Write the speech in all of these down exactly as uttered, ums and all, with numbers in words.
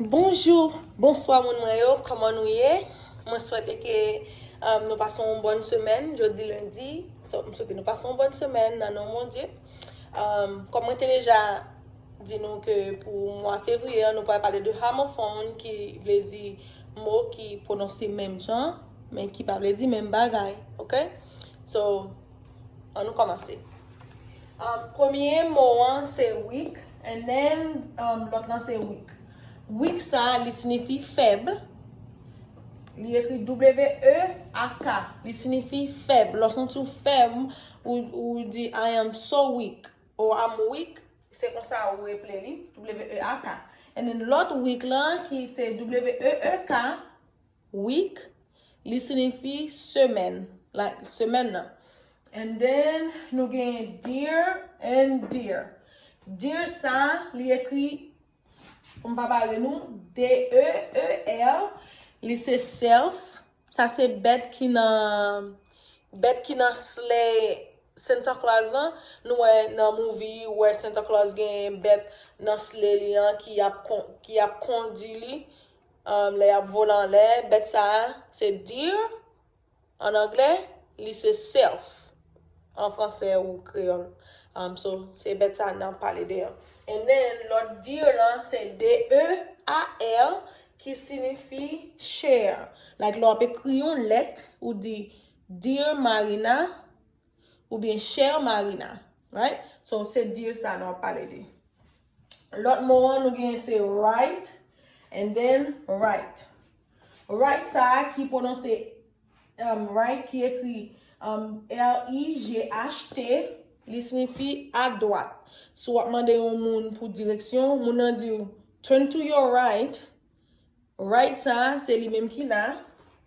Bonjou, bonswa moun mwen yo, kòman nou ye? Mwen swete ke um, nou pase yon bòn semèn, jodi lendi. So, m swete nou pase yon bòn semèn nan non Bondye. Um, kòm mwen te deja di nou ke pou mwa fevriye an, nou pral pale de homophone, ki vle di mo ki pwononse menm jan, men ki pa vle di menm bagay, ok? So, ann nou kòmanse. Um, premye mo an se weak, and then um, lòt lan se weak. Weak sa, li siyifi fèb. Li ekri W E A K. Li siyifi fèb. Lè w santi w fèb, ou, ou di, "I am so weak," or "I'm weak." Se konsa ou eple li, W E A K. And then lòt weak lan, ki se W E E K, weak, li siyifi semèn, like, semèn nan. And then, nou gen dear and dear. Dear sa, li ekri, pou m pa bare nou, D E E R, li se self. Sa se bèt ki nan, bèt ki nan sleigh Santa Claus lan. Nou wè nan movie, ou wè Santa Claus gen bèt nan sleigh li an ki ap, kon, ki ap kondi li. Um, lè y ap vole anlè, bèt sa a, se deer, an anglè, li se self, an fransè ou kreyòl. Um, so, se bèt sa a n ap pale de an. And then, lòt dear lan, se D E A R, ki siyifi share. Like, lè w ap ekri yon lèt, ou di, "Dear Marina," oubyen "Chère Marina," right? So, se dear sa nou ap pale de. Lòt mo an nou gen se right, and then right. Right sa a ki pwononse um, right, ki ekri um, R I G H T, li siyifi adwat. Si w ap mande yon moun pou direksyon, moun nan di w, "Turn to your right." Right sa a, se li menm ki la,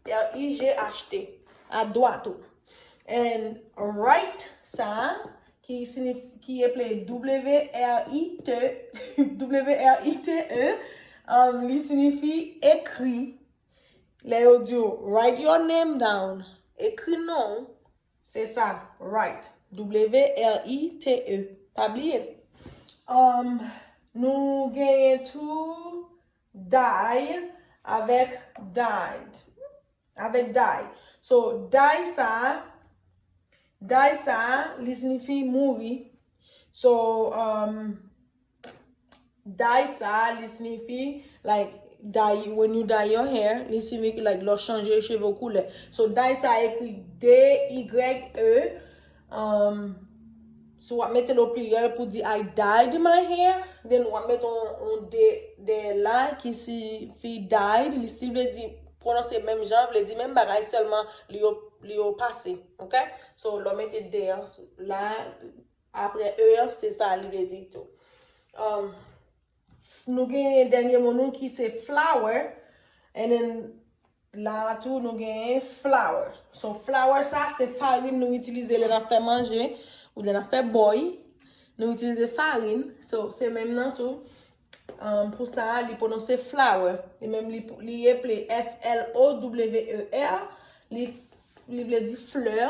R I G H T, adwat ou. And right sa a, ki, ki eple W R I T, W R I T E, um, li siyifi ekri. Lè yo di w, "Write your name down," ekri non w, se sa, write, W R I T E. Pa bliye. Um, nou genyen tou die avèk died. Avèk die. So, die sa, die sa, li siyifi mouri. So, um, die sa, li siyifi, like, dye, when you dye your hair, li siyifi, like, lè w chanje cheve w koulè. So, die sa ekri D Y E. Um, si w ap mete l o pliryèl pou di "I dyed my hair," then w ap mete yon, yon D dèyè la ki siyifi died, li si vle di pwononse menm jan, vle di menm bagay, sèlman li yo, li yo pase, ok? So, lè w mete D an sou, la, apre E an, se sa li vle di tou. Um, nou gen dènye mo nou ki se flour, and then la tou nou gen flour. So, flour sa, se farin nou itilize lè n ap fè manje, ou lè n ap fè bòy, nou itilize farin. So, se menm nan tou. Um, pou sa, li pwononse flower. Li menm, li, li eple F L O W E R. Li, li vle di flè.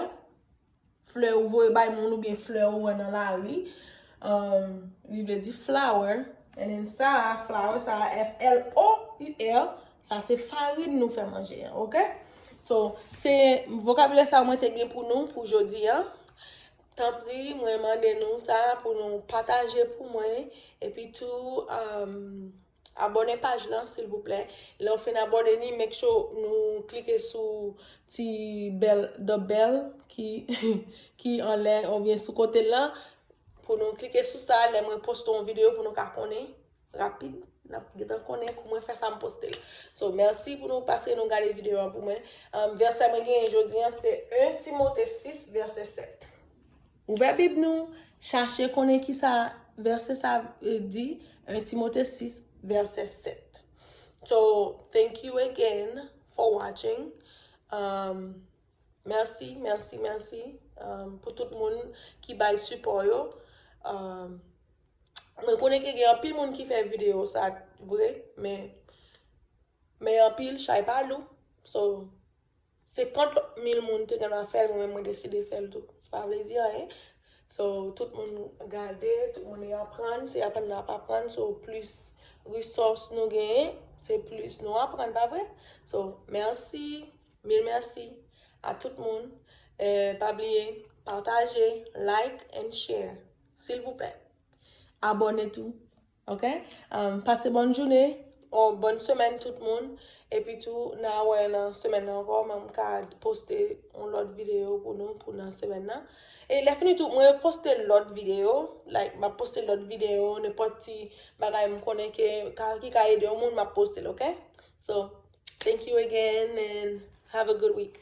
Flè ou voye bay moun oubyen flè ou wè nan lari. Um, li vle di flower. And then sa, flower, sa, F L O U R. Sa, se farin nou fè manje an, ok? So, se vokabilè sa mwen te gen pou nou pou jodi an. Tanpri, mwen mande nou sa pou nou pataje pou mwen. Epi tou, um, abòne paj lan, silvouplè. Lè w fin abòne ni, make sure nou klike sou ti bèl, the bell ki, ki anlè oubyen sou kote l lan. Pou nou klike sou sa, lè mwen poste yon videyo pou nou ka konnen rapid. N ap gentan konnen kou mwen fè sa m poste l. So, mèsi pou nou paske nou gade videyo an pou mwen. Um, vèsè mwen genyen jodi an se en Timote sis, vèsè sèt. Ouvè Bib nou, chache konnen ki sa vèsè sa e di, en Timote sis, vèsè sèt. So, thank you again for watching. Um, mèsi, mèsi, mèsi, um, pou tout moun ki bay sipò yo. Um, mwen konnen ke gen anpil moun ki fè videyo sa vre, men, men anpil chay pa lou. So, senkant mil moun te gen dwa fè l, mwen menm mwen deside fè l tou. Sa pa vle di anyen. So, tout moun gade, tout moun y aprann, se aprann n ap aprann, so plis resource nou genyen, se plis nou aprann, pa vre? So, mèsi, mil mèsi a tout moun. Eh, pa bliye, pataje, like and share. Silvouplè. Abòne tou. Ok? Um, pase bòn jounen, o bòn semèn tout moun. Epi tou, n a wè nan semèn nan ankò, mwen m ka poste yon lòt videyo pou nou, pou nan semèn nan. E lè fini tou, mwen poste lòt videyo, like, m ap poste lòt videyo, nenpòt ti bagay m konnen ke, ka, ki ka ede yon moun, m ap poste l, ok? So, thank you again and have a good week.